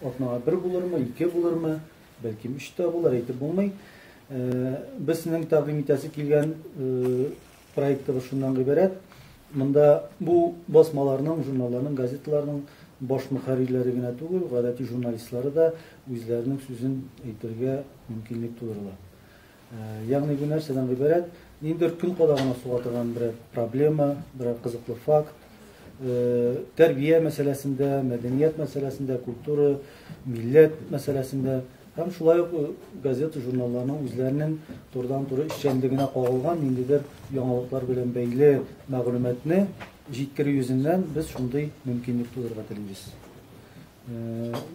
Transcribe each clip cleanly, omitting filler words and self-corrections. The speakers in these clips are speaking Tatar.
Атнага бер булырмы, ике булырмы, бәлкем өч тә булыр, әйтеп булмый. Безнең тәкъдим итәсе килгән проектыбыз шуннан гыйбарәт. Монда бу басмаларның, журналларның, газеталарның баш мөхәррирләре генә түгел, гадәти журналистлары да үзләренең сүзен әйтергә мөмкинлек тудырыла. Ягъни бу нәрсәдән гыйбарәт? Ниндидер көн кадагына суга торган берәр проблема, берәр кызыклы факт, тәрбия мәсьәләсендә, мәдәният мәсьәләсендә, культура, милләт мәсьәләсендә һәм шулай ук газета, журналларның үзләренең турыдан-туры эшчәнлегенә кагылган ниндидер яңалыклар белән бәйле мәгълүматны җиткерү йөзеннән без шундый мөмкинлек тудырырга телибез.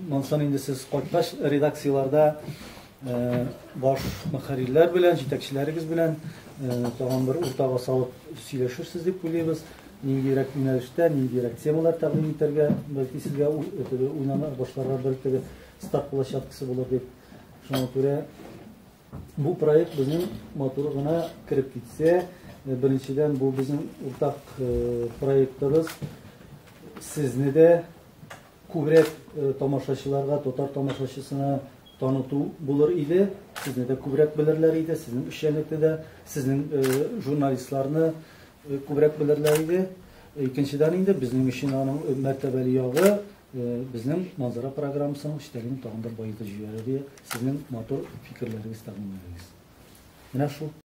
Монсын инде сез кайткач редакцияләрдә баш мөхәррирләр белән, җитәкчеләрегез белән тагын бер уртага салып сөйләшерсез дип уйлыйбыз. Ниндирәк юнәлештә, ниндирәк темалар тәкъдим итәргә, бәлки сезгә теге уйлана башларга бер теге старт площадкасы булыр дип. Шуңа күрә бу проект безнең матур гына кереп китсә, беренчедән бу безнең уртак проектыбыз. Сезне дә күбрәк тамашачыларга, татар тамашачысына таныту булыр иде. Сезне дә күбрәк белерләр иде, сезнең эшчәнлекне дә, сезнең журналистларны күбрәк белерләр иде. Икенчедән инде безнең өчен аның мәртәбәле ягы безнең Манзара программасының эчтәлеген тагын да баетып җибәрер иде, сезнең матур фикерләрегез, тәкъдимнәрегез. Менә шул.